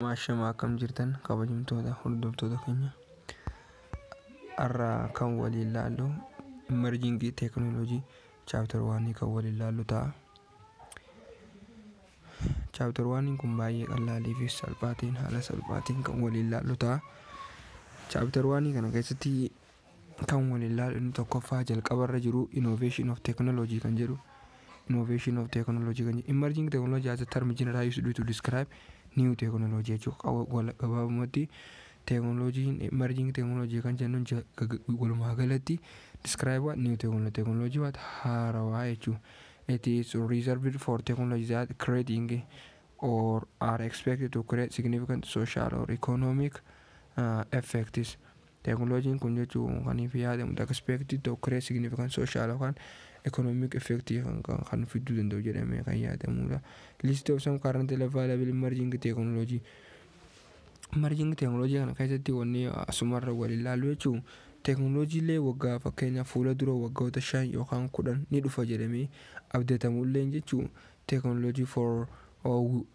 Ashamaa, akkam jirtan, kabajamtoota hordoftoota keenya? Har'a kan waliin ilaallu emerging technology chapter 1 kan waliin ilaallu ta'a. Chapter 1 kun baay'ee qal'aalii fi salphaatiin, haala salphaatiin kan waliin ilaallu ta'a. Chapter 1 kana keessatti kan waliin ilaallu inni tokkoffaa jalqabarra jiru innovation of technology kan jedhu. Innovation of technology kan jedhu, emerging technology as a term generally used to describe new technology jechuudha. Gabaabumatti teeknooloojiin emerging technology kan jennuun walumaa galatti describe what new technology, technology what haarawaa jechuudha. It is reserved for technology that creating or are expected to create significant social or economic effects. Teeknooloojiin kun jechuun kan if yaadamu expected to create significant social yookaan economic effect kan fiduu danda'u jedhamee kan yaadamudha. List of some currently available emerging technology. Emerging technology kana keessatti wanni asumarra wal ilaallu jechuun teeknooloojiilee waggaa, fakkeenyaaf fuula dura waggoota 5 yookaan 10 ni dhufa jedhamee abdatamullee jechuun, teeknooloojii for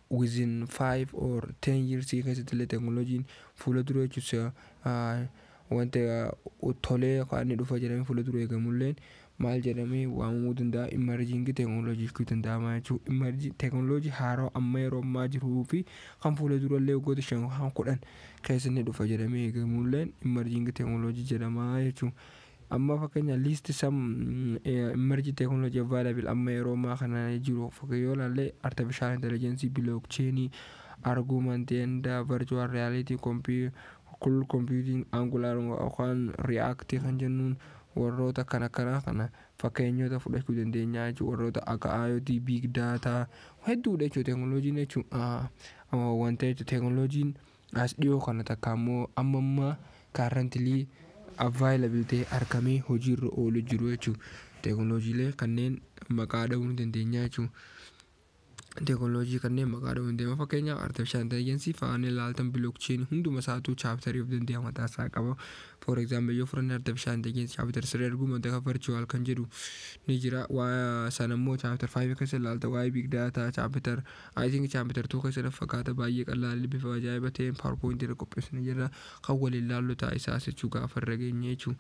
within 5 or 10 years keessatti illee teeknooloojiin fuula dura jechuun wanta tolee kan inni dhufa jedhamee fuula dura eegamulleen maal jedhamee waamamuu danda'a? Emerging technology jechuu danda'ama jechuudha. Emerging teeknooloojii haaraa amma yeroo ammaa jiruu fi kan fuula durallee waggoota 5 yookaan 10 keessa inni dhufa jedhamee eegamulleen emerging technology jedhama jechuudha. Amma fakkeenya list some emerging technology available amma yeroo ammaa kana jiru yoo ilaalle, artificial intelligence, blockchain, augmented and virtual reality, computer, computing, Angular yookaan React kan jennuun, warroota kana kana kana fakkeenyota fudhachuu dandeenya jechuudha. Warroota akka IoT, big data hedduudha jechuudha. Teeknooloojiin jechuudha wanta jechuudha. Teeknooloojiin as dhiyoo kana takka ammoo amma ammaa currently available ta'e argamee hojiirra oolu jiru jechuudha. Teeknooloojiilee kanneen maqaa dhahuu ni dandeenya jechuudha. Teeknooloojii kanneen maqaa dhahuu ni dandeenya. Fakkeenyaaf artificial intelligence fa'aan ilaaltan, blockchain, hunduma isaatu chapterii of danda'e mataa isaa qaba. For example, yoo fudhanne artificial intelligence chapter 3 argument akka virtual kan jedhu ni jira. Waa sana immoo chapter 5 keessa ilaalta. Waa'ee big data chapter, I think chapter 2 keessa fakkaata, baay'ee qal'aa bifa ajaa'iba ta'een PowerPoint irra qopheessanii jira. Kan waliin ilaallu ta'a isaas jechuu gaafa irra geenye jechuudha.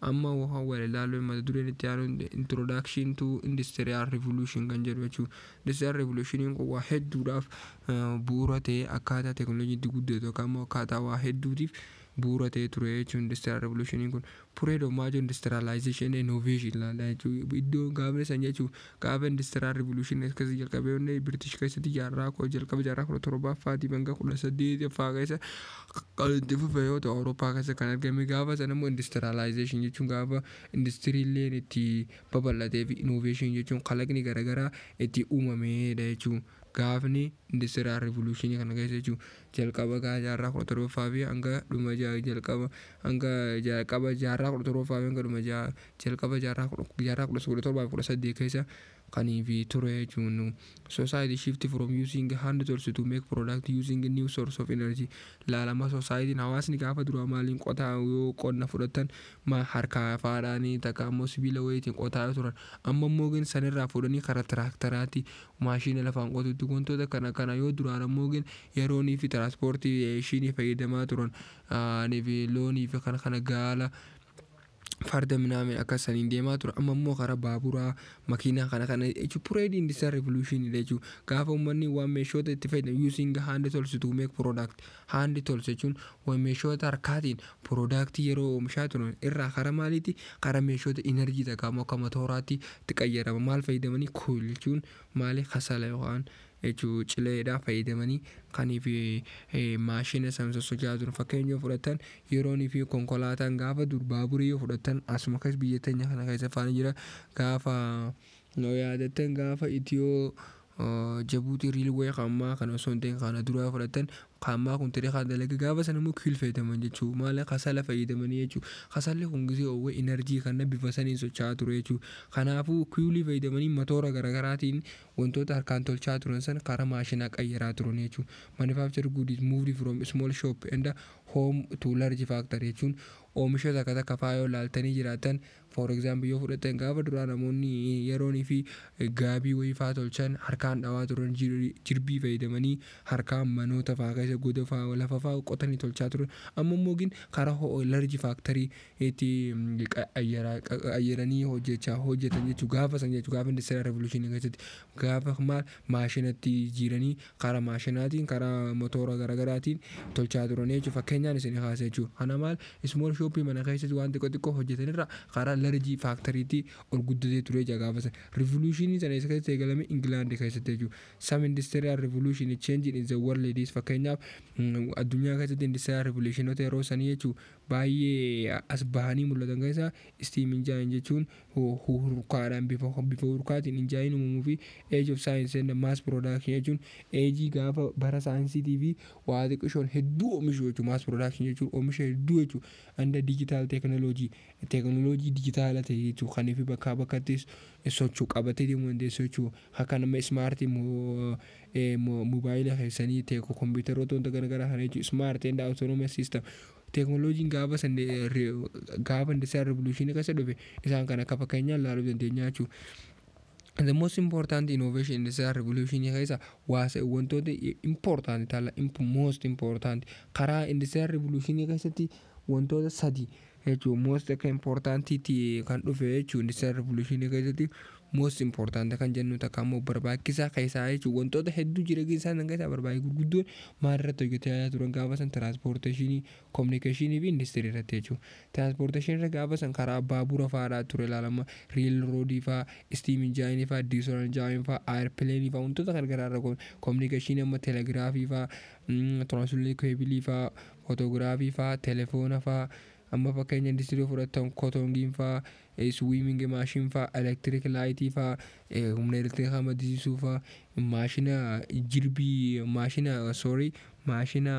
Amma waan wal ilaallu mata dureen itti aanu introduction to industrial revolution kan jedhu jechuudha. Industrial revolution kun waa hedduudhaaf bu'uura ta'ee akkaataa teeknooloojiin itti guddatu yookaan immoo akkaataa waa hedduutiif bu'uura ta'ee ture jechuudha. Industrial revolution kun period of major industrialization innovation ilaala jechuudha. Iddoo gaafa san jechuudha, gaafa industrial revolution akkasii jalqabee onnee British keessatti jaarraa jalqaba jaarraa 17ffaatii hanga 18ffaa keessa kan itti fufe yoo ta'u, Awurooppaa keessa kan argame. Gaafa sana immoo industrialization jechuun gaafa industiriileen itti babal'atee fi innovation jechuun kalaqni garaagaraa itti uumamedha jechuudha. Gaafni industrial revolution kana keessa jechuudha, jalqaba jaarraa 17ffaa fi hanga dhuma jalqaba, hanga jalqaba jaarraa 17ffaa fi hanga dhuma jalqaba jaarraa 17 fi 18 keessa kaniif ture jechuun. Society shift from using hand tools to make product using new source of energy. Laalama, society, hawaasni gaafa duraa maaliin qotaa? Yoo qonna fudhatan ma harkaa faadhaanii takka ammoo sibiila wayiitiin qotaa turan. Amma immoo gin sanirraa fuudhanii karaa tiraaktaraatti, maashina lafaan qotutti, wantoota kana kana. Yoo duraan ammoo gin yeroonii fi transportationii fayyadamaa turan fi loonii fi kana kana, gaala, farda minaamin akka saniin deemaa ture. Amma immoo karaa baaburaa, makiinaa kana kana jechuun period industrial revolution jechuun gaafa uummanni waan meeshoota itti fayyadamu using hand tools to make product. Hand tools jechuun waan meeshoota harkaatiin product yeroo oomishaa turan irraa karaa maaliiti? Karaa meeshoota energy takka immoo akka motooraatti itti qayyarama. Maal fayyadamanii? Coal jechuun maali? Kasala yookaan jechuu cileedhaa fayyadamanii kaniif maashina san sosocho'aa turan. Fakkeenya yoo fudhatan, yeroonii fi konkolaataan gaafa dur baaburii yoo fudhatan, asuma keessa biyya teenya kana keessa faana jira. Gaafa yoo yaadattan, gaafa Itiyoo Jabuutii railway ammaa kana osoo hin ta'in kana duraa fudhatan, ammaa kun tiree kan dalaga. Gaafa sana immoo coal fayyadaman jechuu, maali? Kasala fayyadamanii jechuu. Kasalli kun gisee oowwee energy kana bifa saniin socho'aa ture jechuu. Kanaafuu coalii fayyadamanii motoora garaagaraatiin wantoota harkaan tolchaa turan sana karaa maashinaa qayyaraa turan jechuu. Manufacture goods moved from small shop and home to large factory jechuun Oomisha takka takka faa yoo ilaaltanii jiraatan, for example yoo fudhatan, gaafa duraa namoonni yeroonii fi gaabii wayii faa tolchan harkaan dhawaa turan, jirbii fayyadamanii harkaan manoota faa keessa goda faa lafa faa qotanii tolchaa turan. Amma immoo karaa large factory itti qayyaranii hojjechaa hojjetan jechuudha gaafa san jechuudha. Gaafa industrial revolution keessatti gaafa maal maashinatti jijjiiranii karaa maashinaatiin, karaa motora garaagaraatiin tolchaa turan jechuudha. Fakkeenyaan isin kaasa jechuudha. Kana maal small shop mana keessatti waan xiqqoo xiqqoo hojjetanirra karaa large factoryitti ol guddatee ture jaa gaafa san. Revolutionii sana isa keessatti eegalame Ingilaand keessatti jechuudha. Some industrial revolution change in the world is, fakkeenyaaf, addunyaa keessatti industrial revolutionota yeroo sanii jechuudha baay'ee as bahanii mul'atan keessaa steam engine jechuun hurkaadhaan bifa hurkaatiin engine uumamuu fi age of science and mass production jechuun age gaafa bara saayinsiitii fi waa xiqqishoon hedduu oomishuu jechuudha. Mass production jechuun oomisha hedduu jechuudha. And digital technology, teknooloojii dijitaala ta'e jechuudha, kan fi bakkaa bakkattis sochuu qabatee deemuu dandeessu jechuudha. Akka nama smart mobaayila keessanii teeko kompiitaroota wanta garaagaraa kana jechuudha. Smart and autonomous system teeknooloojiin gaafa san gaafa industrial revolution keessa dhufe isaan kan akka fakkeenyaan ilaaluu dandeenya jechuudha. The most important innovation in industrial revolution keessa waasa wantoota important taala most important karaa industrial revolution keessatti wantoota sadi jechuudha. Most akka importantiitti kan dhufe jechuudha industrial revolution keessatti most important kan jennu takka immoo barbaachisaa keessaa jechuudha. Wantoota hedduu jira, isaan keessaa barbaachisa gurguddoon maal irratti hojjetaa turan gaafa san? Transportationii, communicationii fi industirii irratti jechuudha. Transportationii irra gaafa san karaa baabura fa'aadhaa ture ilaalama, railroadii fa'aa, steam engineii fa'aa, diesel engineii fa'aa, airplaneii fa'aa, wantoota garagaraa irra. Communicationii amma telegraphii fa'aa, transatlantic cableii fa'aa, photographyii fa'aa, telefoona fa'aa. Amma fakkeenya industirii fudhatan cottongiin fa'aa, sewing machine fa'aa, electric lightii fa'aa, humna elektirikaa maddisiisuu fa'aa, maashina jirbii, maashina, sorry, maashina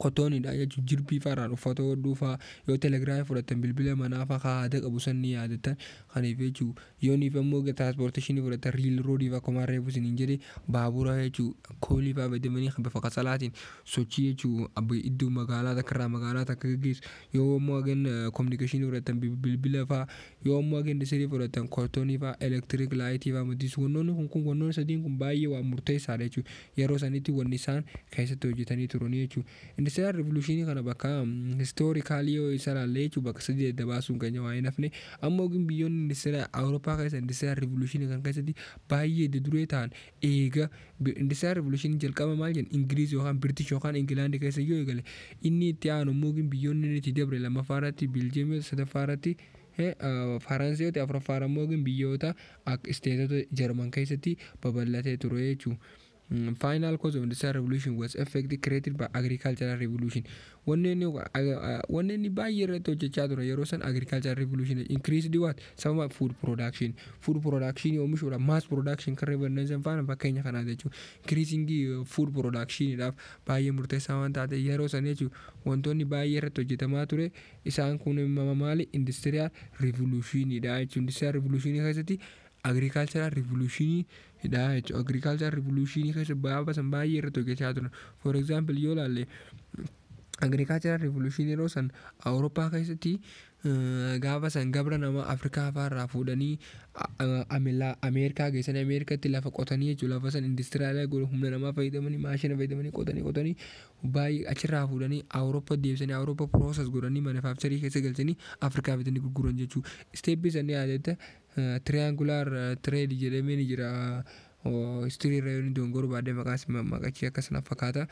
cottoniidha jechuun jirbii fa'aarraan uffata hodhuu fa'aa. Yoo telegraphii fudhatan bilbila manaa fa'aa haada qabu san ni yaadatan kaniif jechuu. Yoo niif immoo transportationii fudhatan railroadii fa'aa, akkuma reefu isiniin jedhe, baabura jechuu, coalii fa'aa fayyadamanii bifa kasalaatiin sochii jechuu iddoo magaalaa takka irraa magaalaa takka gaggeessu. Yoo immoo hagan communicationii fudhatan bilbila fa'aa. Yoo immoo hagan industirii fudhatan cottonii fa'aa, electric lightii fa'aa maddisiisu. Wannoonni kun wannoonni sadiin kun baay'ee waan murteessaadha jechuudha yeroo sanitti wanni isaan keessatti hojjetanii turanii jechuudha. Industrial revolutionii kana bakka historicalii yoo isa ilaalle jechuudha bakka sadii adda baasuun keenya waa hin hafne. Amma yookiin biyyoonni industrial Awurooppaa keessa industrial revolutionii kan keessatti baay'ee adda duree ta'an, eega industrial revolutionii jalqaba maal jenna, Ingiriz yookaan British yookaan Ingilaandi keessa yoo eegale, inni itti aanu immoo biyyoonni inni itti dabre lammaffaa irratti Biiljeemii, sadaffaa irratti Faransaayoti, afuraffaa immoo biyyoota akka stateota Jarman keessatti babal'atee ture jechuudha. Final cause of industrial revolution was effect created by agricultural revolution. Wanni inni baay'ee irratti hojjechaa ture yeroo san agricultural revolution increased what sababa food production, food production oomishuudha, mass production kan revolution faana fakkeenya kanaa jechuudha. Increasing food productionidhaaf baay'ee murteessaa waan taate yeroo san jechuudha wantoonni baay'ee irratti hojjetamaa ture isaan kun maali? Industrial revolutionidha jechuudha. Industrial revolution keessatti agricultural revolution dha jechuudha. Agricultural revolution keessa gaafa san baay'ee irratti hojjechaa turan. For example yoo ilaalle, agricultural revolution yeroo san Awurooppaa keessatti gaafa san gabra nama Afrikaa fa'aa fuudhanii Ameerikaa geessanii Ameerikaatti lafa qotanii jechuudha. Lafa san industrial humna namaa fayyadamanii, maashina fayyadamanii qotanii qotanii baay'ee achirraa fuudhanii Awurooppaa deebisanii Awurooppaa process godhanii manufacturii keessa galchanii Afrikaa fidanii gurguran jechuudha. Stepii san yaadatta, triangular trade jedhamee ni jira. History irra yoo dongoruu baadhee maqaas maqachii akkasana fakkaata.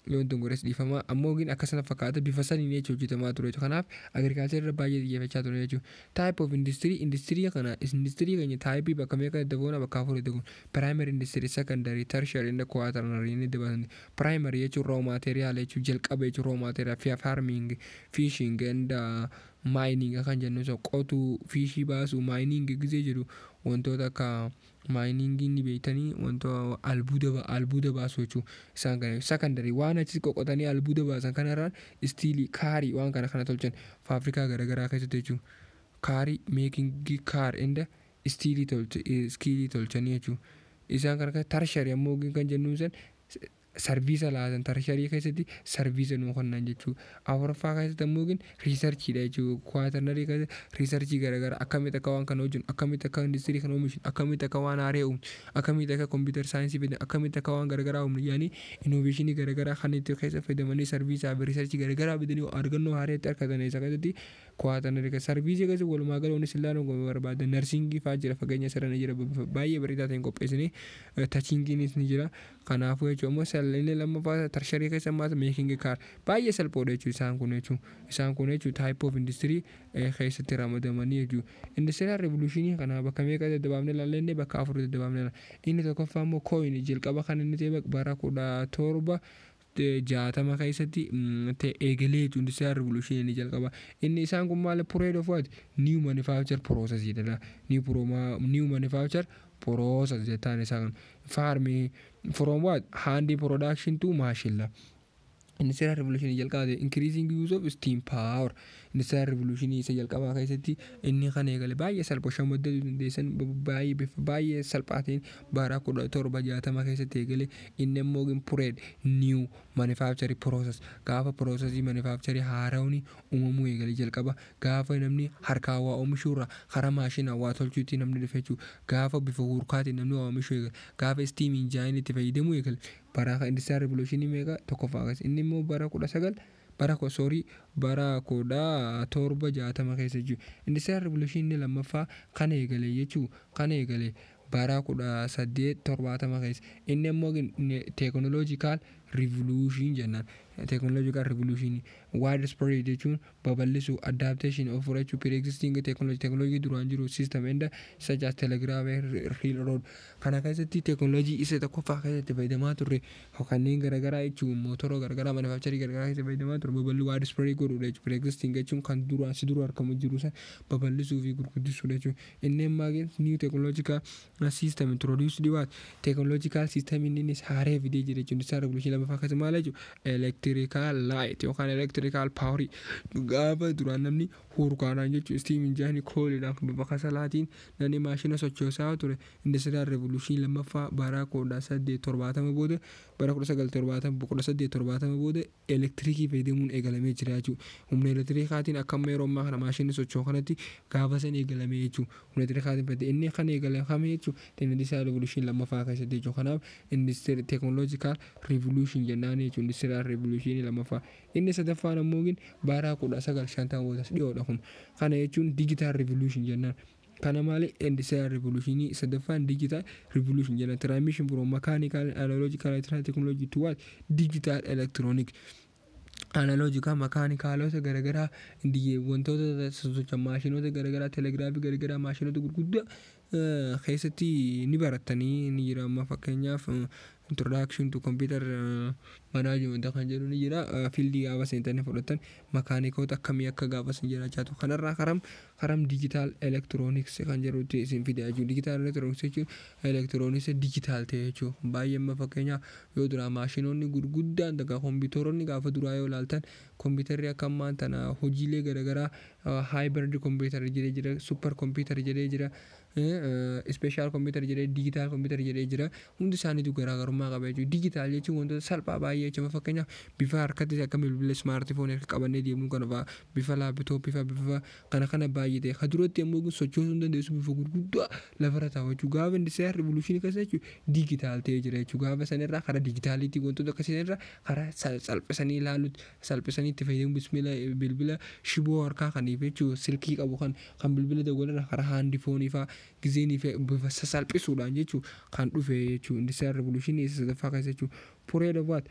Yoo dongores dhiifama, ammoo akkasana fakkaata, bifa saniin jechuun hojjetamaa ture. Kanaaf agriculture irra baay'ee xiyyeeffachaa ture jechuudha. Type of industry, industry kana industry keenya typeii bakka meeqa adda boona? Bakka afur itti kun primary industry, secondary, tertiary and quaternary inni dabalatan. Primary jechuun raw material jechuun jalqaba jechuun raw material farming, fishing and mining kan jennu so qotuu, fishii baasuu. Mining gizee jedhu wantoota akka miningii ni beektanii, wantoota albuuda baasu jechuudha. Isaan kana secondary waan achi qoqotanii albuuda baasan kanarraan steelii, carii waan kana kana tolchan faafrikaa garaagaraa keessatti jechuudha. Carii making, car and steelii tolchanii jechuudha. Isaan kana tertiary ammoo kan jennu san Service laatan tertiary keessatti service nuu kennan jechuudha. Afuraffaa keessatti ammoo researchiidha jechuudha. Quaternary keessatti researchii garaagaraa, akkamitti akka waan kana hojjennu, akkamitti akka industirii kana oomishnu, akkamitti akka waan haaraa uumnu, akkamitti akka computer science fidan, akkamitti akka waan garaagaraa uumnu yaanii innovationii garaagaraa kan itti keessa fayyadamanii serviceaa fi researchii garaagaraa fidanii argannoo haaraa itti argatan isa keessatti quaternary keessa. Serviceii keessa walumaa gala wanni isin ilaaluu barbaadan nursingii fa'aa jira, fageenya sirna jira, baay'ee bareedaa ta'een qopheessinee teachingiinis ni jira. Kanaafuu jechuudha, immoo inni lammaffaa tertiary keessa ammaas making car baay'ee salphoodha jechuudha isaan kun jechuudha. Isaan kun jechuudha type of industry keessatti ramadamanii jechuudha. Industrial revolutionii kana bakka meeqa daddabaafnee ilaallee? Bakka afur daddabaafnee ilaalla. Inni tokkoffaa immoo coin jalqaba kan inni ta'e bara 1760 keessatti eegalee jechuudha industrial revolutionii inni jalqaba. Inni isaan kun maal? Period of what? New manufacture process jedha. New manufacture process jettaan isaa kan. Farming from what? Hand production to machine. Industrial revolution jalqabe increasing use of steam power. Industrial revolution isa jalqabaa keessatti inni kan eegale baay'ee salphaa shamadduu dandeessan, baay'ee bifa baay'ee salphaatiin bara 1760 keessatti eegale. Inni immoo period new manufacturing process, gaafa processii manufacturing haarawni uumamuu eegale, jalqaba gaafa namni harkaan waa oomishuurra karaa maashinaa waa tolchuutti namni dhufe jechuudha. Gaafa bifa hurkaatiin namni waa oomishuu eegale, gaafa steam engine itti fayyadamuu eegale, bara industrial revolution meeqa tokkoffaa keessa. Inni immoo bara kudha sagal bara sorry bara 1760 keessa jechuudha. Industrial revolution inni lammaffaa kan eegale jechuu kan eegale bara 1870 keessa. Inni immoo technological revolution jennaan. Technological revolution widespread jechuun babal'isuu, adaptation of fudhachuu pre-existing technology, technology duraan jiru, system and such as telegraph, railroad. Kana keessatti technology isa tokkoffaa keessatti fayyadamaa turre kanneen garaagaraa jechuun mootora garaagaraa manufacturing garaagaraa keessatti fayyadamaa turre babal'uu, widespread godhuudha jechuudha. Pre-existing jechuun kan duraan si dura argamu jiru san babal'isuu fi gurguddisuudha jechuudha. Inni ammaa new technological system introduced what? Technological system inni haaree fidee jira jechuudha. Industrial revolution lammaffaa keessa maal jechuudha? Electrical light yookaan electrical power. Gaafa duraan namni hurkaadhaan jechuun steam engine coaliidhaan bakka salaatiin namni maashina sochoosaa ture, industrial revolution lammaffaa bara 1870 booda, bara 1970 1870 booda elektirikii fayyadamuun eegalamee jira jechuudha. Humna elektirikaatiin akka amma yeroo ammaa kana maashinni socho'u kanatti gaafa san eegalamee jechuudha. Humna elektirikaatiin fayyadamee inni kan eegalame jechuudha. Industrial revolution lammaffaa keessatti jechuudha. Kanaaf industrial technological revolution jennaan jechuudha. Industrial revolution lammaffaa. Inni sadaffaan ammoo bara 1950 boodas dhiyoodha kun. Kana jechuun digital revolution jennaan. Kana maali? Industrial revolution sadaffaan digital revolution jedhama. Transmission from mechanical analogical technology to what? Digital electronic. Analogical mechanicalota garaagaraa, wantoota sosocho'an, maashinoota garaagaraa, telegiraafii garaagaraa, maashinoota gurguddaa keessatti ni baratanii ni jira. Amma fakkeenyaaf introduction to computer management kan jedhu ni jira. Fieldii gaafa seentanii fudhatan makaanikoota akkamii akka gaafa sin jiraachaa kanarraa karam digital electronics kan jedhutti isin fida jechuudha. Digital electronics jechuun electronics digital ta'e jechuudha. Baay'ee amma fakkeenyaaf yoo duraa maashinoonni gurguddaan takka kompiitaroonni gaafa duraa yoo ilaaltan, kompiitarri akka ammaan tana hojiilee garaagaraa hybrid computer jedhee jira, super computer jedhee jira, special computer jedhee, digital computer jedhee jira. Hundi isaaniitu garaagarummaa qaba jechuudha. Digital jechuun wantoota salphaa baay'ee jechuudha. Fakkeenyaaf bifa harkatti akka bilbila smartphone harka qabannee deemuu kana fa'aa, bifa laptopii fa'aa, bifa kana kana baay'ee ta'e. Kan duratti ammoo sochoosuu hin dandeessu, bifa gurguddaa lafarra taa'u jechuudha. Gaafa industrial revolutionii keessa jechuudha digital ta'ee jira jechuudha. Gaafa sanirraa karaa digitaliitti wantoota akkasii irraa karaa salphisanii ilaaluutti, salphisanii itti fayyadamu, bismila bilbila shiboo harkaa kaniif jechuudha, silkii qabu kan bilbila dawwalarra karaa hand phoneii fa'aa gizeenii fi bifa sasalphisuudhaan jechuudha kan dhufe jechuudha. Industrial revolutionii isa sadaffaa keessa jechuudha. Period of what?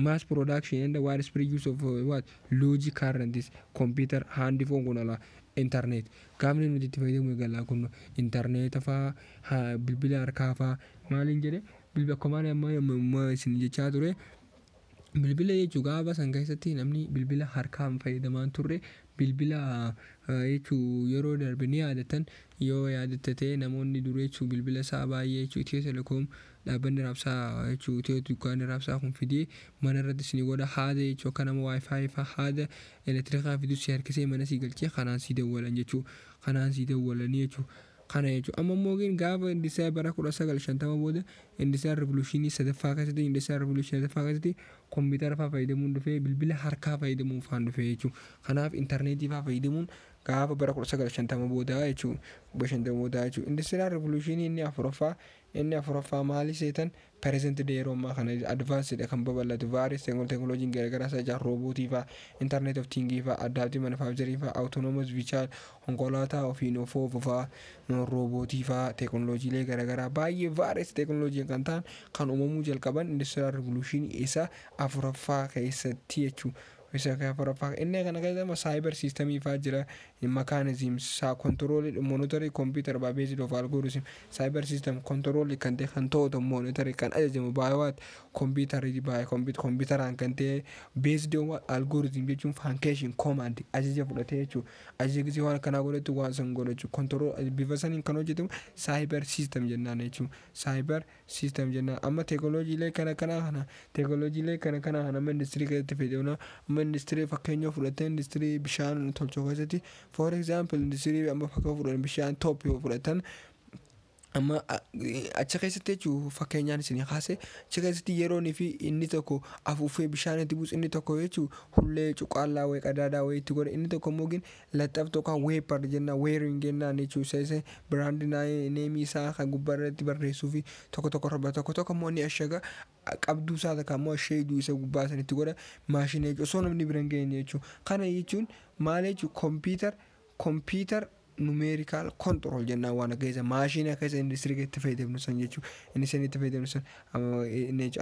Mass production and the widespread use of what? Logic currents, computer, hand phone kun ala internet. Gaafni nuti itti fayyadamu eegallaa kun internet fa'aa, bilbila harkaa fa'aa maaliin jedhee, bilbila akkuma amma isin jechaa ture. Bilbila jechuun gaafa san keessatti namni bilbila harkaan fayyadamaa turre. Bilbila jechuun yeroo darbe ni yaadatan, yoo yaadatte ta'e, namoonni dur jechuun bilbila isaa baay'ee jechuun Ethio Telecom dhaabbanni raabsaa jechuun Ethio dukkaanni raabsaa kun fidee mana irratti isin godha, haada jechuun akka nama WiFi fa'aa haada elektirikaa fidu si harkisee mana si galchee kanaan si dawwalan jechuudha, kanaan si dawwalanii jechuudha. Kana jechuudha. Amma immoo gaafa industrial bara 1950 booda industrial revolutionii sadaffaa keessatti, industrial revolutionii sadaffaa keessatti kompiitara fa'aa fayyadamuun dhufee, bilbila harkaa fayyadamuun fa'aan dhufee jechuudha. Kanaaf intarneetii fa'aa fayyadamuun gaafa bara 1950 booda jechuudha. 50 booda jechuudha. Industrial revolutionii inni afuraffaa maali seetan? Present day, yeroo ammaa kana advanced kan babal'atu, various teekinooloojiin garaagaraa isaa jira, roobootii fa'aa, internet of things fa'aa, adaptive manufacturing fa'aa, autonomous vehicle, konkolaataa ofiin of oofu fa'aa, roobootii fa'aa, teekinooloojiilee garaagaraa baay'ee, various teekinooloojii kan ta'an kan uumamuu jalqaban industrial revolutionii isa afuraffaa keessatti jechuudha. Isa afuraffaa inni kana keessatti cyber systemii fa'aa jira, mechanism saa control monitoring computer by based of algorithm. Cyber system control kan ta'e, kan to'atu, monitoring kan ajajamu by what? Computer, by computeraan kan ta'e, based on algorithm jechuun function command, ajaja fudhatee jechuudha. Ajaja gisee waan akkanaa godhatu, waan san godhachuu, control bifa saniin kan hojjetamu cyber system jennaan jechuudha. Cyber system jennaan. Amma teekinooloojiilee kana kana amma industirii keessatti fayyadamna. Amma industirii fakkeenya fudhatee, industirii bishaan tolchuu keessatti, for example, industirii amma fakkeenya fudhatan, bishaan top yoo fudhatan, amma achi keessatti jechuun fakkeenyaan isin kaase, achi keessatti yeroonii fi inni tokko afuuffee bishaan itti buusu, inni tokko jechuun hullee cuqqaallaa wayii qadaadaa wayii itti godhe, inni tokko immoo laxxaftuu kan wiper jennaan, wearing jennaan jechuun isa brand nameii isaa kan gubbaa irratti barreessuu fi tokko tokko torba, tokko tokko immoo ni ashaga qabduu isaa, takka immoo asheeduu isa gubbaa sanitti godha, maashina jechuun osoo namni bira hin geenye jechuudha. Kana jechuun maal jechuun? Computer numerical control jennaan, waan keessa maashina keessa industirii keessatti fayyadamnu san jechuudha. Inni san itti fayyadamnu san.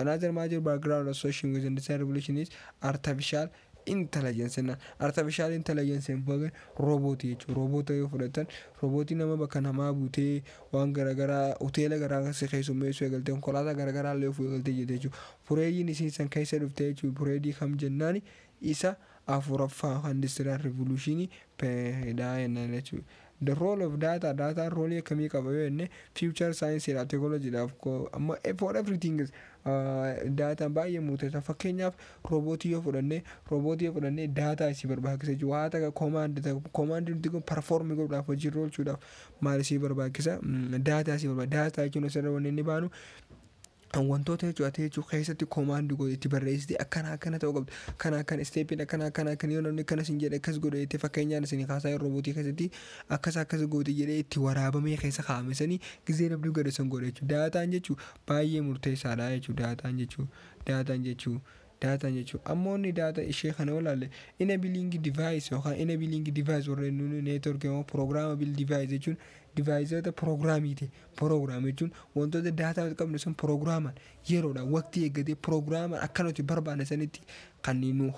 Another major background association with industrial revolution is artificial intelligence jennaan. Artificial intelligence baga roobootii jechuudha. Rooboota yoo fudhatan, roobootii nama bakka namaa buutee waan garaagaraa hoteela garaagaraa keessummeessuu eegaltee, konkolaataa garaagaraa illee ofuu eegaltee jirti jechuudha. Fureeyyiin isiin san keessa dhuftee jechuudha. Fureedii kam jennaan? Isa afuraffaa industrial revolutionii dha jennaan jechuudha. The role of data, data roolii akkamii qaba yoo jenne, future science dhaaf, technology dhaaf, amma for everything is daataan baay'ee murteessa. Fakkeenyaaf roobootii yoo fudhanne, daataa isii barbaachisa jechuudha. Waa takka command nuti kun perform godhuudhaaf, hojiirra oolchuudhaaf maal isii barbaachisa? Daataa isii barbaachisa. Daataa jechuun asirra wanni inni baanu wantoota jechuudha ati jechuudha keessatti command godhe itti barreessite, akkana akkana ta'uu qabdu, kana akkana stepiin, akkana akkana akkana, yoo namni akkana sin jedhe akkas godhe jettee, fakkeenyaan isin kaasaa roobotii keessatti akkas akkas goote jedhee itti waraabamee keessa kaa'ame sanii gizee namni godhe san godhe jechuudha. Daataan jechuudha baay'ee murteessaadha jechuudha. Daataan jechuudha ammoo inni daataa ishee kana olaalle, enabling device yookaan enabling device warreen nuuni network yookaan programmable device jechuun deviceota programmiiti. Program jechuun wantoota daataa qabnu sun programaan yeroodhaan waqtii eeggatee programaan akka nuti barbaanne sanitti kan nu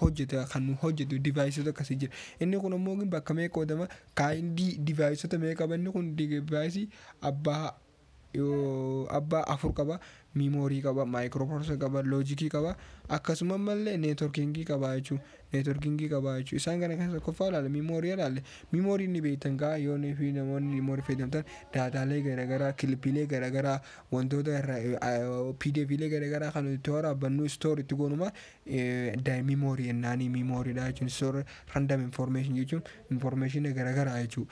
hojjetu deviceota akkasii jira. Inni kun ammoo bakka meeqa qoodama? Kindii deviceota meeqa qaba? Inni kun deviceii abbaa afur qaba: memory qaba, microprocessor qaba, logicii qaba, akkasuma mallee networkingii qaba jechuudha. Networkingii qaba jechuudha. Isaan kana keessa tokkoffaa ilaale, memory ilaale. Memory ni beektan gaa, yoo fi namoonni memory fayyadamtan, daataalee garaagaraa, clipiilee garaagaraa, wantoota irraa PDFiilee garaagaraa kan itti waraabbannu, store itti goonuma memory jennaanii. Memorydha jechuun store random information jechuun information garaagaraa jechuudha.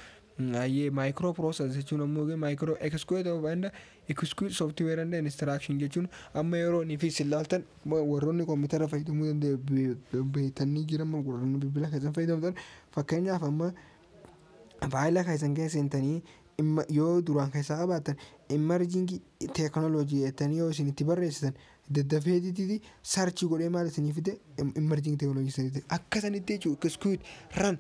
Ayyee, microprocessor jechuun ammoo micro execute of and execute software and instruction jechuun, amma yeroo inni fi silaaltan warroonni koompitara fayyadamuu danda'e beektanii jiran, warroonni bilbila keessan fayyadamtan, fakkeenyaaf amma faayila keessan keessa seentanii yoo duraan keessaa qabaattan, emerging technology jettanii yoo isin itti barreessitan, daddafeetiti search godhee maal isinii fide? Emerging technology sanitti akka sanitti jechuudha. Execute run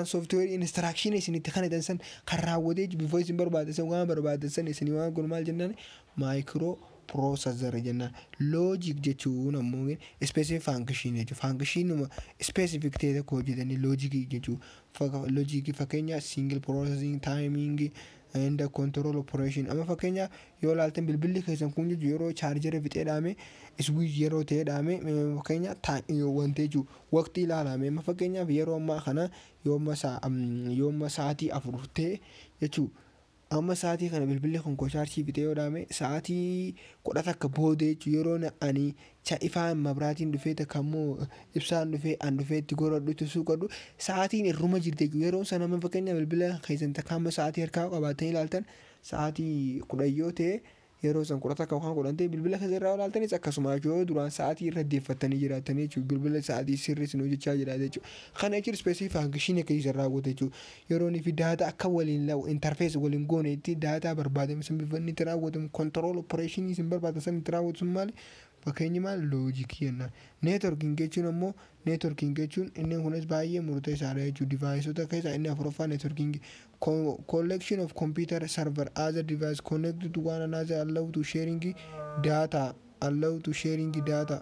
software instruction isinitti kan jedhan san kan raawwatee bifa isin barbaadde san, waan barbaadde san isin waan kun maal jennaan? Microprocessor jennaan. Logic jechuun ammoo specific function jechuudha. Functionuma specific ta'e tokko hojjetanii logicii jechuudha. Logicii fakkeenya single processing, timing and control operation. Amma fakkeenya yoo ilaaltan, bilbilli keessan kun jechuun yeroo chargera fixee dhaame, switch yeroo ta'e dhaame, fakkeenya wanta jechuun waqtii ilaalame. Amma fakkeenyaaf yeroo ammaa kana yoo amma sa'aatii 4 ta'e jechuun, amma sa'aatii kana bilbilli kun koo chaarjii fixee yoo dhaame, sa'aatii 11 booda jechuun yeroo ani ifaan mabraatiin dhufee, takka immoo ibsaan dhufee, an dhufee itti godhadhu, itti suuqadhu, sa'aatiin irruma jirti jechuudha. Yeroo sana amma fakkeenya bilbila keessan takka amma sa'aatii harkaa qabaatanii ilaaltan Sa'aatii 10 yoo ta'e, yeroo san 11 yookaan 10 ta'e bilbila keessa irraa ilaaltanis akkasuma yoo duraan sa'aatii irra deeffattanii jiraatanii jechuudha, bilbila sa'aatii sirrii isin hojjechaa jiraate jechuudha. Kana jechuun specific function akka isa raawwatu jechuudha. Yeroo inni fi data akka waliin interface waliin goone itti data barbaadame sun bifa inni itti raawwatamu, control operation isin barbaadan san itti raawwatu sun maali? Fakkeenyi maal? Logic jennaan. Networking jechuun ammoo, networking jechuun inni kunis baay'ee murteessaadha jechuudha. Deviceota keessaa inni afuraffaa networking, collection of computer, server, other device connected to one another, allow to sharing data, allow to sharing data.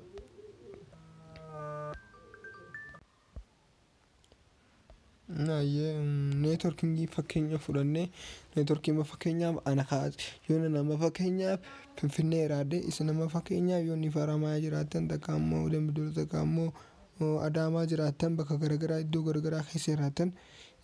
Networkingii fakkeenya fudhannee, networkii fakkeenyaaf ana kaas yoo nama fakkeenyaaf Finfinnee jiraadhe, isa nama fakkeenyaaf yoo inni Faramaa jiraattan, takka ammoo Dambidolloo, takka ammoo Adaamaa jiraattan, bakka garaagaraa iddoo garaagaraa keessa jiraattan,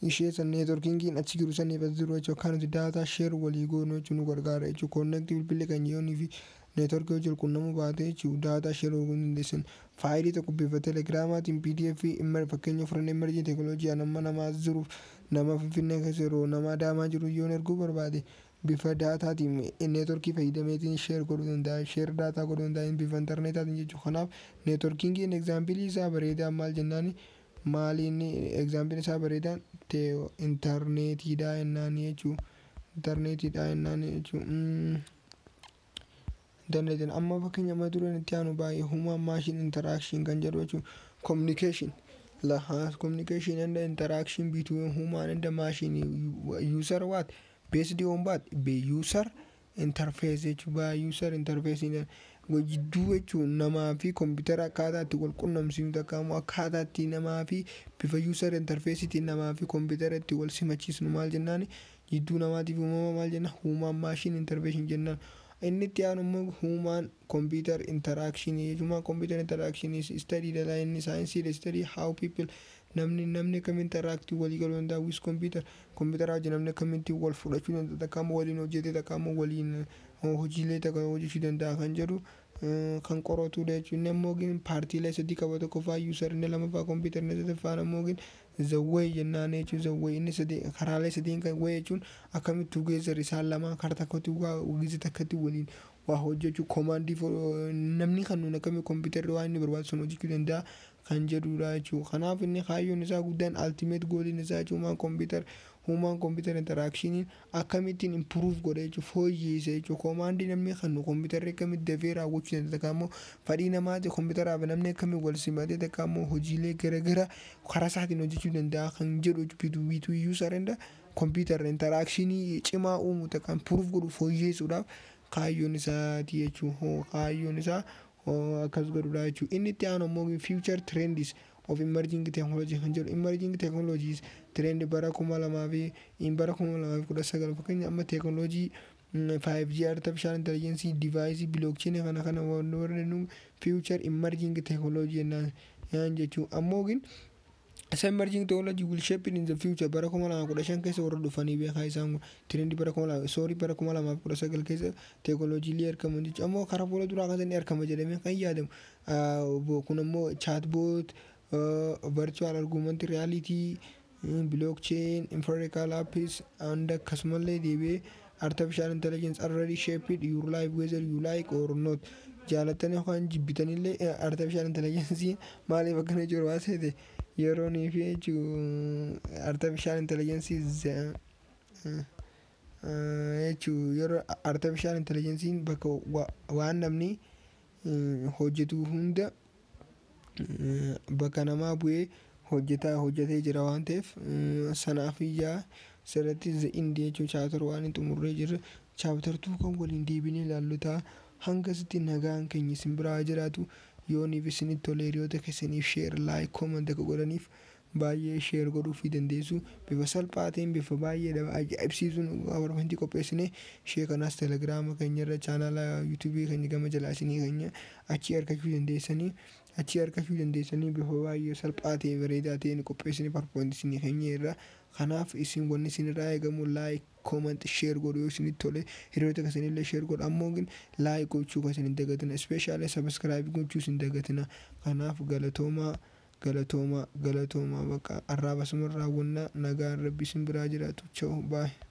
ishee san networkingiin achi jiru san irratti jiru jechuudha. Akka nuti data share walii goonu jechuun nu gargaara jechuudha. Connect bilbilli keenya yoonii fi networkii hojii quunnamuu baate jechuudha, data share godhuu dandeessan. Faayilii tokko bifa telegiraamaatiin, PDF, fakkeenya fudhannee, emerging technology nama namaa jiruuf, nama Finfinnee keessa jiru, nama Adaamaa jiru yoon erguu barbaade, bifa dataatiin networkii fayyadameetiin share godhuu danda'a, share data godhuu danda'a bifa intarneetaatiin jechuudha. Kanaaf networkingiin exampleii isaa bareedaa maal jennaani? Maaliin exampleiin isaa bareedaan? Intarneetiidha jennaan jechuudha. Intarneetiidha jennaan jechuudha. Intarneetiin amma fakkeenya amma dureen itti aanu baay'ee human machine interaction kan jedhu jechuudha. Communication laha, communication and interaction between human and the machine user what based on what user interface jechuudha. User interface jidduu jechuun namaa fi kompiitara akkaataa itti wal qunnamsiifnu, takka immoo akkaataa itti namaa fi bifa user interfaceetiin namaa fi kompiitara itti wal simachiisnu maal jennaan? Jidduu namaatiif uumama maal jenna? Human machine interface jennaan. Inni itti aanu immoo human computer interaction. Human computer interaction is study dha. Inni saayinsii study how people, namni akkamitti interact walii galuu danda'a with computer, computer wajjin namni akkamitti wal fudhachuu danda'a, takka immoo waliin hojjetee, takka immoo waliin hojiilee takka hojjechuu danda'a kan jedhu kan qoratudha jechuudha. Inni ammoo partiilee sadii qaba: tokkoffaa user, inni lamaffaa computer, inni sadaffaan ammoo the way jennaan jechuudha. The way inni sadii karaalee sadiin kan way jechuun akkamitti together isaan lamaan karaa tokkotti waa takkatti waliin waa hojjechuu, commandii namni kan nuun akkamii kompiitarri waan inni barbaadu sun hojjechuu danda'a kan jedhudha jechuudha. Kanaaf inni kaayyoon isaa guddaan, ultimate goaliin isaa jechuudha, human computer interaction akkamittiin improve godha jechuudha, fooyyessa jechuudha. Commandii namni kan kompiitarri akkamitti dafee raawwachuu danda'a, takka immoo fedhii namaati kompiitaraaf namni akkamitti wal simatee, takka immoo hojiilee garaagaraa karaa isaatiin hojjechuu danda'a kan jedhu, between user and computer interaction cimaa uumu, takka improve godhu, fooyyessuudhaaf kaayyoon isaati jechuudha. Kaayyoon isaa akkas godhudha jechuudha. Inni itti aanu immoo future trends of emerging technology kan jedhu. Emerging technologies trend bara 2019, fakkeenya amma teeknooloojii 5G, artificial intelligence, device, blockchain, kana warreen future emerging technology jennaan jechuudha. Ammoo gin isa emerging technology will shape in the future bara 2015 keessa warra dhufanii beekaa isaan trend bara 2000, sorry, bara 2019 keessa teeknooloojiilee argaman jechuudha. Ammoo karaa fuula duraa kan inni argama jedhamee kan yaadamu kun ammoo chatbot, virtual augmented reality, blockchain, empirical apps and akkasumallee deebi'ee artificial intelligence already shaped your life whether you like or not. Jaalattanii yookaan jibbitanillee artificial intelligence maaliif akkana jiru waa seete yeroonii fi jechuun artificial intelligence jechuun yeroo artificial intelligence bakka waan namni hojjetu hunda bakka namaa bu'ee hojjetaa hojjetee jira waan ta'eef, sanaaf ijaa sirriitti the end jechuun chapter waan hin xumurree jirra. Chapter 2 kan waliin deebinee ilaallu ta'a. Hangasitti nagaan keenya isin biraa jiraatu. Yooniif isinitti tolee, hiriyoota keessaniif share, like, comment akka godhaniif baay'ee share godhuufii dandeessu. Bifa salphaa ta'een, bifa baay'ee ajaa'ibsiisuun PowerPointii qopheessine. Ishee kanaas telegiraama keenya irra, chaanaala yuutuubii keenya gama jalaa isinii keenya achii argachuu dandeessanii bifa baay'ee salphaa ta'e, bareedaa ta'een qopheessine PowerPointii isinii keenya irra. Kanaaf isin wanni isin irraa eegamu like, comment, share godhu. Yoo isinitti tole hiriyoota keessanillee share godhu. Ammoo like gochuu kan isin hin dagatina, especially subscribe gochuu isin dagatina. Kanaaf galatoomaa, galatoomaa, galatoomaa. Bakka arraaba asumarraa raawwannaa. Nagaan rabbi isin biraa jiraatu. Cha'u, baay'ee.